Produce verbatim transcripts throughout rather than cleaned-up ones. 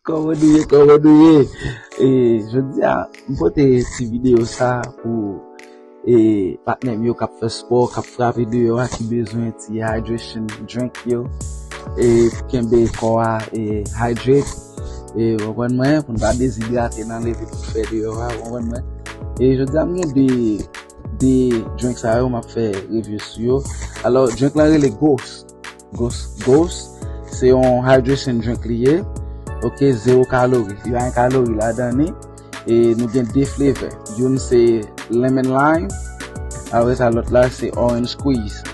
Kòman nou ye, kòman nou ye? E, jodi a, m pote ti videyo sa pou e, patnè m yo k ap fè spò, k ap frape deyò a, ki bezwen ti hydration drink yo, e, pou kenbe kò a, e, hydrate, e, w konprann mwen, pou n pa dezidrate nan leve pou fè deyò a, w konprann mwen. E, jodi a, m gen de, de drink sa yo, m ap fè review sou yo. Alò, drink lan rele Ghost. Ghost, Ghost, se yon hydration drink li ye. Ok, zewo kalori. Li pa gen kalori ladan li. E nou gen de flavor. Youn se lemon lime, apre sa lòt la se orange squeeze.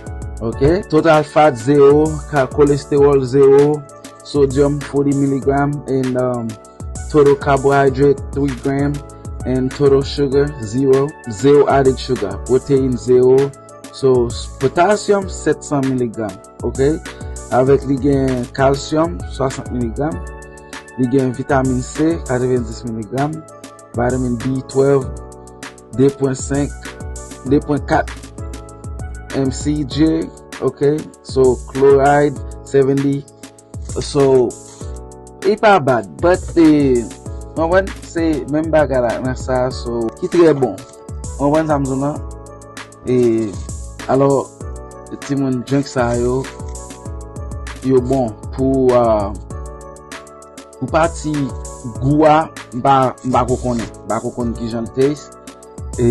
Ok? Total fat zewo, ka-, cholesterol zewo, sodium forty milligram, and, um, total carbohydrate three gram, and total sugar zero, zero added sugar. Protein zewo, so, s-, potassium sèt san miligram, ok? Avèk li gen calcium swasant miligram, li gen vitamin C katrevenndis miligram, vitamin B twelve de pwen senk, de pwen kat M C G, ok? So, chloride seventy, so, li pa bad, but, eh, w konprann, se menm bagay la nan sa, so, ki trè bon. W konprann sa m di w lan? E, alò, timoun, drink sa yo, yo bon pou, ah, pou pati gou a, m pa, m pa ko konnen. M pa ko konn kijan l taste. E,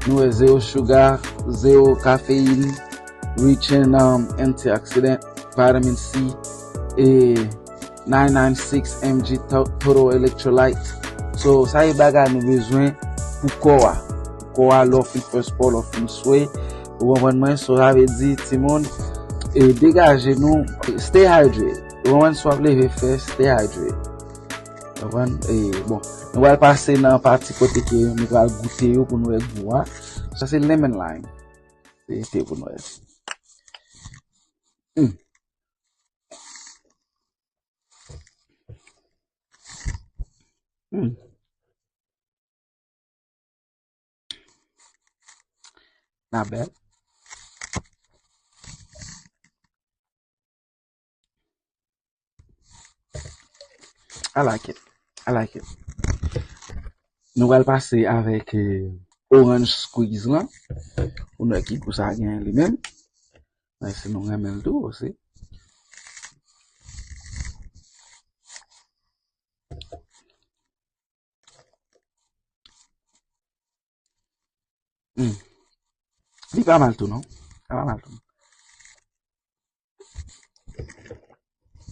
nou wè, zewo sugar, zewo caffeine, rich in, um, antioxidant, vitamin C, e, nine nine six M G to-, total electrolyte. So, sa e bagay nou bezwen pou kò a. Pou kò a, lè w fin fè spò, lè w fin swe, ou konprann mwen? So, sa vle di, timoun, e degaje nou, stay hydrated. Ou konprann? Si w ap leve fè, stay hydrated. Ou konprann? E, bon, nou pral pase nan pati kote ke nou pral goute yo pou nou wè gou a. Sa se lemon lime. Se te pou nou wè. Hmm. Hmm. Not bad. I like it. I like it. Nou pral pase avèk, eh, orange squeeze lan. Pou nou wè ki gou sa gen li menm. Men si nou renmen l tou osi. Hmm. Li pa mal tou, non. Li pa mal tou.